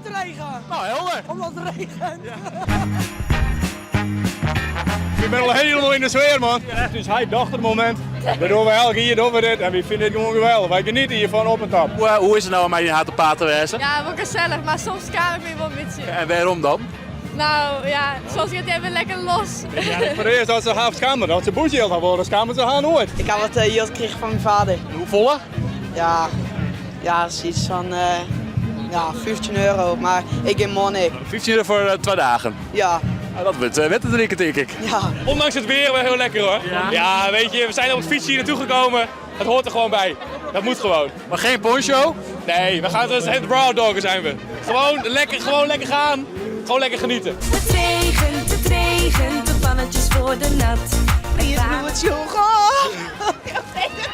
Regen. Nou, helder. Omdat het regent. Ik ben al helemaal in de sfeer, man. Echt ons heit-dochtermomint. Dat dogge we elk jier dogge we dit en we fine it gewoan geweldich. Wy geniete hjirfan op en top. Hoe, hoe is it no om mei dyn heit op paad te wêzen? Ja, wol gesellich, mar soms skaam ik my wol in bytsje. En wêrom dan? No ja, soms giet it even lekker los. Foar it earst dat se har skammet. As se bûsjild ha wolle, dan skammet se har noait. Ik ha wat eh, jild krigen fan myn vader. En hoefolle? Ja, ja, iets fan eh, ja, 15 euro, mar ik gean moarn ek. 15 euro foar twa dagen? Ja. Nou, dat wurdt wetter drinken, tink ik. Ja. Ondanks het weer wel heel lekker hoor. Ja? Ja, weet je, we zijn op het fietsje hier naartoe gekomen. Dat hoort er gewoon bij. Dat moet gewoon. Maar geen poncho? Nee, we gaan het, het raw doggen zijn we. Gewoon lekker gaan. Gewoon lekker genieten. Het regent, het regent, de pannetjes worden nat.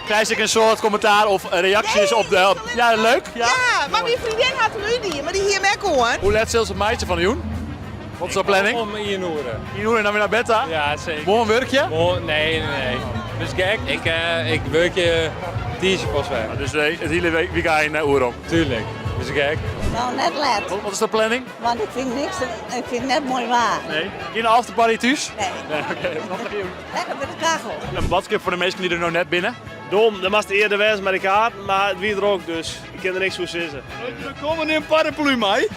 Krijg ik in soad kommentaar of reaksjes op de... Op, ja, leuk. Ja. Ja, mar myn freondin hat rúzje, mar dy hie him ek oan. Hoe let silst it meitsje fan 'e jûn? Wat is de planning? Om ien oere. Ien oere en dan wer nei bed ta? Ja, seker. Moarn wurkje? Moarn, nee, nee, nee. Bist gek? Ik, uh, ik wurkje tiisdei pas wer. Dus it hiele wykein oerom? Tuurlijk. Bist gek? No, net let. Wat is de planning? Want ik fyn niks, ik fyn net moai waar. Nee. Gjin afterparty thús? Nee. Nee, oké. Lekker by de kachel. In boadskip foar de minsken dy't der no net binne? Dom, dan moatst earder wêze mei de kaart, mar it wie drok, dus ik kin der niks oer sizze. Der komme in paraplu mei.